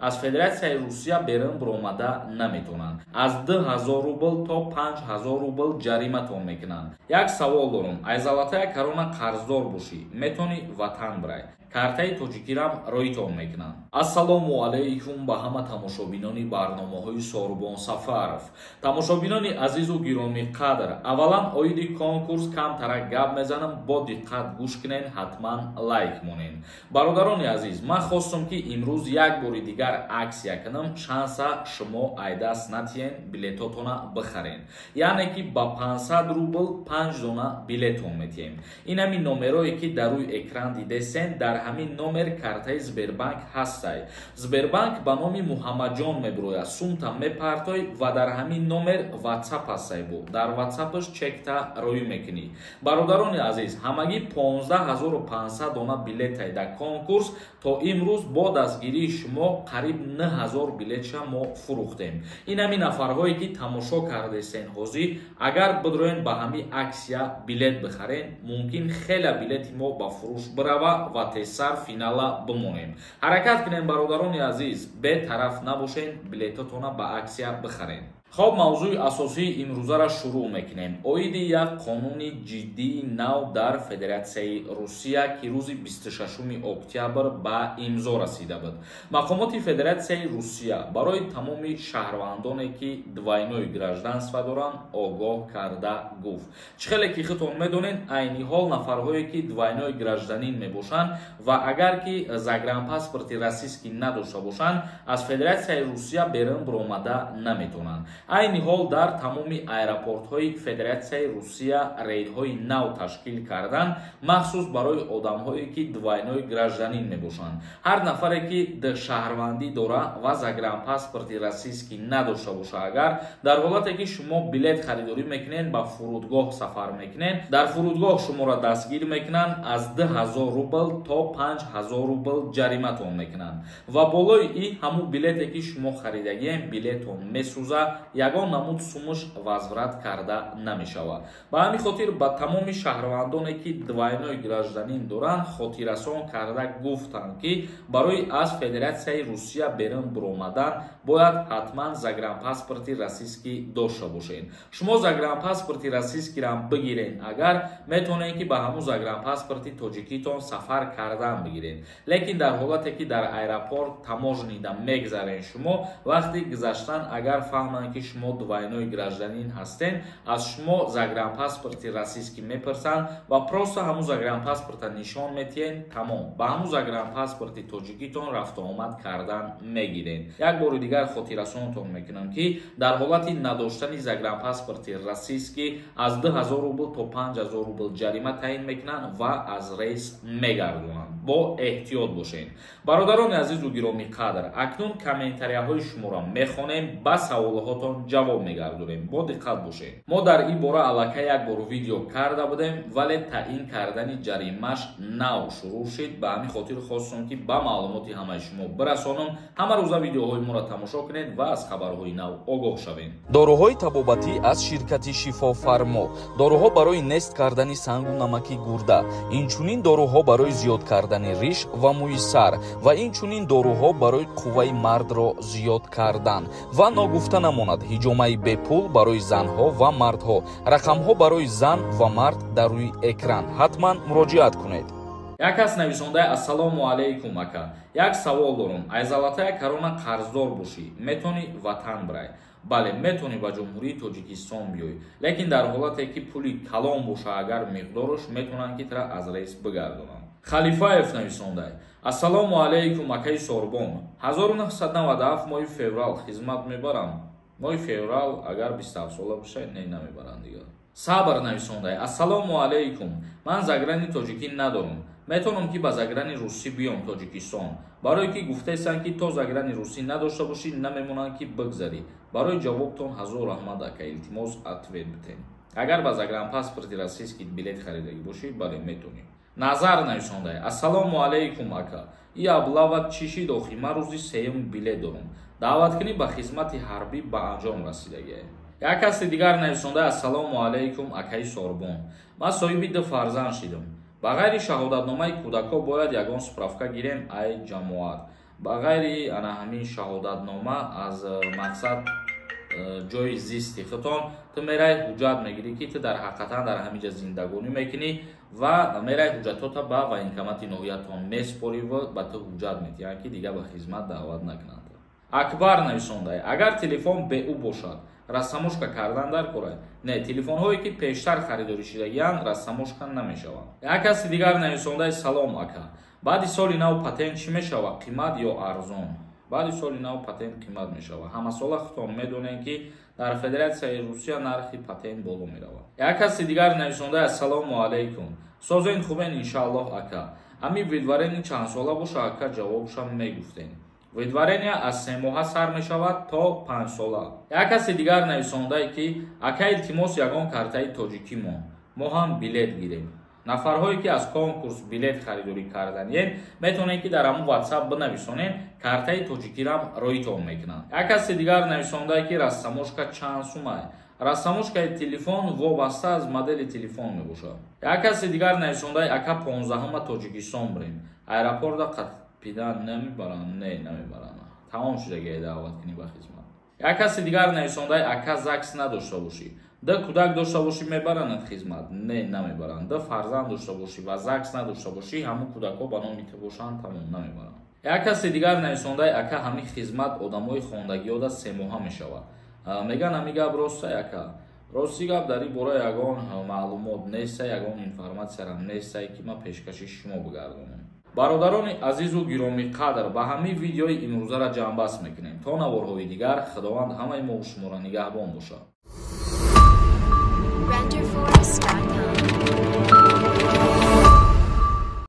аз Федератсияи Русия берун биромада наметавонанд. Аз 2000 рубл то 5000 рубл ҷариматон мекунанд. Як савол дорам: ай Золотая Корона қарздор бошӣ, метавонӣ ватан бирай? Картаи тоҷикирам роитон мекунанд. Ассалому алайкум ба ҳама тамошобинони барномаҳои Сорубон Сафаров. Тамошобинони азизу гиромиқадр, аввалан оиди конкурс камтарак гап мезанам, бо диққат гӯш кунен, ҳатман лайк монен. Бародарони азиз, ман хостам, ки имрӯз як бори дигар акция кунам, шанса шумо айдаст натиҳен, билетотона бихарен. Яъне ки ба 500 рубл 5 дона билетон метиҳем. Ин ҳамин номерое, ки дар рӯи экран дидесен, дар ҳамин номер картаи Сбербанк ҳастай. Сбербанк ба номи Муҳаммадҷон мебирояд. Сумта мепартой ва дар ҳамин номер Ватсап ҳастай, бу дар Ватсапаш чекта роӣ мекунӣ. Бародарони азиз, ҳамагӣ 15 500 дона билетай дар конкурс. То имрӯз бо дастгирии шумо қариб 9000 билетша мо фурӯхтем. Ин ҳамин нафарҳое, ки тамошо кардесен, ҳозир агар бидроен, ба ҳамин акция билет бихарен, мумкин хеле билети мо ба фурӯш бирава ва тезсар финала бимонем. Ҳаракат кунем, бародарони азиз, бетараф набошен, билетотона ба акция бихарен. Хоб, мавзӯи асосии имрӯзаро шурӯъ мекунем. Оиди як қонуни ҷиддии нав дар Федератсияи Русия, ки рӯзи 26 октябр ба имзо расида буд. Мақомоти Федератсияи Русия барои тамоми шаҳрвандоне, ки двойное гражданство доранд, огоҳ карда гуфт. Чӣ хеле ки худтон медонед, айни ҳол нафарҳое, ки двойной гражданин мебошанд ва агар ки загранпаспорти российский надошта бошанд, аз Федератсияи Русия берун биромада наметавонанд. Айни ҳол дар тамоми аэропортҳои Федератсияи Русия рейдҳои нав ташкил карданд, махсус барои одамҳое, ки двойной гражданин мебошанд. Ҳар нафаре, ки шаҳрвандӣ дора ва загранпаспорти российский надошта боша, агар дар ҳолате ки шумо билет харидорӣ мекунед, ба фурудгоҳ сафар мекунед, дар фурудгоҳ шуморо дастгир мекунанд, аз 2000 рубл то 5000 рубл ҷариматон мекунанд ва болои и ҳамун билете, ки шумо харидагием, билетон месӯза, ягон намуд сумуш возврат карда намешавад. Ба ҳамин хотир ба тамоми шаҳрвандоне, ки двойной гражданин доранд, хотиррасон карда гуфтанд, ки барои аз Федератсияи Русия берун биромадан бояд ҳатман загранпаспорти российский дошта бошед. Шумо загранпаспорти российскийрам бигирен агар, метавонед, ки ба ҳамун загранпаспорти тоҷикитон сафар кардан бигиред. Лекин дар ҳолате ки дар аэропорт, таможнида мегзарен, шумо вақти гузаштан агар фаҳманд, ки шумо двойной гражданин ҳастен, аз шумо загранпаспорти российский мепурсанд ва просто ҳамун загранпаспорта нишон метиҳен, тамом, ба ҳамун загранпаспорти тоҷикитон рафтуомад кардан мегирен. Як бори дигар хотиррасонтон мекунам, ки дар ҳолати надоштани загранпаспорти российский аз 2000 рубл то 5000 рубл ҷарима таъин мекунанд ва аз рейс мегардонанд. Бо эҳтиёт бошед. Бародарони азизу гиромиқадр, акнун комментарияҳои шуморо мехонем, ба саволҳотон ҷавоб мегардонем. Бо диққат бошед. Мо дар ин бора аллакай як бор видео карда будем, вале таъин кардани ҷаримаш нав шурӯъ шид. Ба ҳамин хотир хостам, ки ба маълумоти ҳамаи шумо бирасонам. Ҳама рӯза видеоҳои моро тамошо кунед ва аз хабарҳои нав огоҳ шавед. Доруҳои табобатӣ аз ширкати Шифофармо. Доруҳо барои нест кардани сангу намаки гурда, инчунин доруҳо барои зиёд кардани риш ва мӯи сар ва инчунин доруҳо барои қувваи мардро зиёд кардан. Ва ногуфта намонад, ҳиҷомаи бепул барои занҳо ва мардҳо. Рақамҳо барои зан ва мард дар рӯи экран, ҳатман муроҷиат кунед. Як кас нависондаи: «Ассалому алайкум, ака, як савол дорам. Ай Золотая Корона қарздор бошӣ, метавонӣ ватан бирай?» Бале, метавонӣ ба Ҷумҳурии Тоҷикистон биёй, лекин дар ҳолате ки пули калон боша агар миқдораш, метавонанд, ки тра аз рейс бигардонанд. Халифаев нависондай: «Ассалому алайкум, акаи Сорбон, 1997 моҳи феврал хизмат мебарам?» Моҳи феврал агар 27 сола бошай, не, намебаранд дигар. Сабр нависондай: «Ассалому алайкум, ман заграни тоҷикӣ надорам, метавонам, ки ба заграни русӣ биём Тоҷикистон? Барое ки гуфтаестанд, ки то заграни русӣ надошта бошӣ, намемонанд, ки бигзарӣ. Барои ҷавобтон ҳазор раҳмат, ака, илтимос, ответ битен». Агар ба загранпаспорти российский билет харидагӣ бошӣ, бале, метавонӣ. Назар нависондай: «Ассалому алайкум, ака, и облава чӣ шид охи? Ман рӯзи сеюм билет дорам, даъваткунӣ ба хизмати ҳарбӣ ба анҷом расидагиа». Як каси дигар нависонда: «Ассалому алайкум, акаи Сорбон, ман соҳиби ду фарзанд шидам. Ба ғайри шаҳодатномаи кӯдакҳо бояд ягон справка гирем ай ҷамоат? Ба ғайри ана ҳамин шаҳодатнома аз мақсад ҷои зисти худтон, ту мерай, ҳуҷҷат мегирӣ, ки ту дар ҳақиқатан дар ҳамин ҷа зиндагонӣ мекунӣ, ва мерай, ҳуҷҷатота ба военкомати ноҳиятон месупорӣ ва ба ту ҳуҷҷат метиҳанд, ки дигар ба хизмат даъват накунанд. Акбар нависондай: агар телефон беӯ бошад, растаможка кардан дар кора? Не, телефонҳое ки пештар харидорӣ шудагианд, растаможка намешаванд. Як каси дигар нависондай: салом, ака, баъди соли нав патент чӣ мешавад, қимат ё арзон? Баъди соли нав патент қимат мешавад. Ҳамасола худтон медонем, ки дар Федератсияи Русия нархи патент боло меравад. Як каси дигар нависондай: ассалому алайкум, созен, хубен, иншааллоҳ. Ака, ҳамин выдворение чандсола боша, ака, ҷавобшам мегуфтем. Выдворение аз 3 моҳа сар мешавад то 5 сола. Як каси дигар нависондае, ки ака, илтимос, ягон картаи тоҷикӣ мон, мо ҳам билет гирем. Нафарҳое ки аз конкурс билет харидорӣ карданиен, метавонед, ки дар ҳамун Ватсап бинависонед, картаи тоҷикирам роитон мекунанд. Як каси дигар нависондае, ки растаможка чанд сумай? Растаможкаи телефон вобаста аз модели телефон мебошад. Як каси дигар нависондаи: ака, 15-ума Тоҷикистон бирем, аэропорта қатпидан намебаранд? Не, намебаранд, тамом шудагиай даъват кунӣ ба хизмат. Як каси дигар нависондаи: ака, ЗАГС надошта бошӣ, ду кӯдак дошта бошӣ, мебаранад хизмат? Не, намебаранд. Ду фарзанд дошта бошӣ ва ЗАГС надошта бошӣ, ҳамун кӯдакҳо ба номи ту бошанд, тамом, намебаранд. Як каси дигар нависондаи: ака, ҳамин хизмат одамои хондагиёда 3 моҳа мешавад, меган, ҳамин гап роста, ака? Рости гап, дар ин бора ягон маълумот неста, ягон информатсиярам нестае, ки ман пешкаши шумо бигардонам. Бародарони азизу гиромиқадр, ба ҳамин видеои имрӯзаро ҷамъбаст мекунем. То наворҳои дигар Худованд ҳамаи мову шуморо нигаҳбон бошад. Renderforest.com.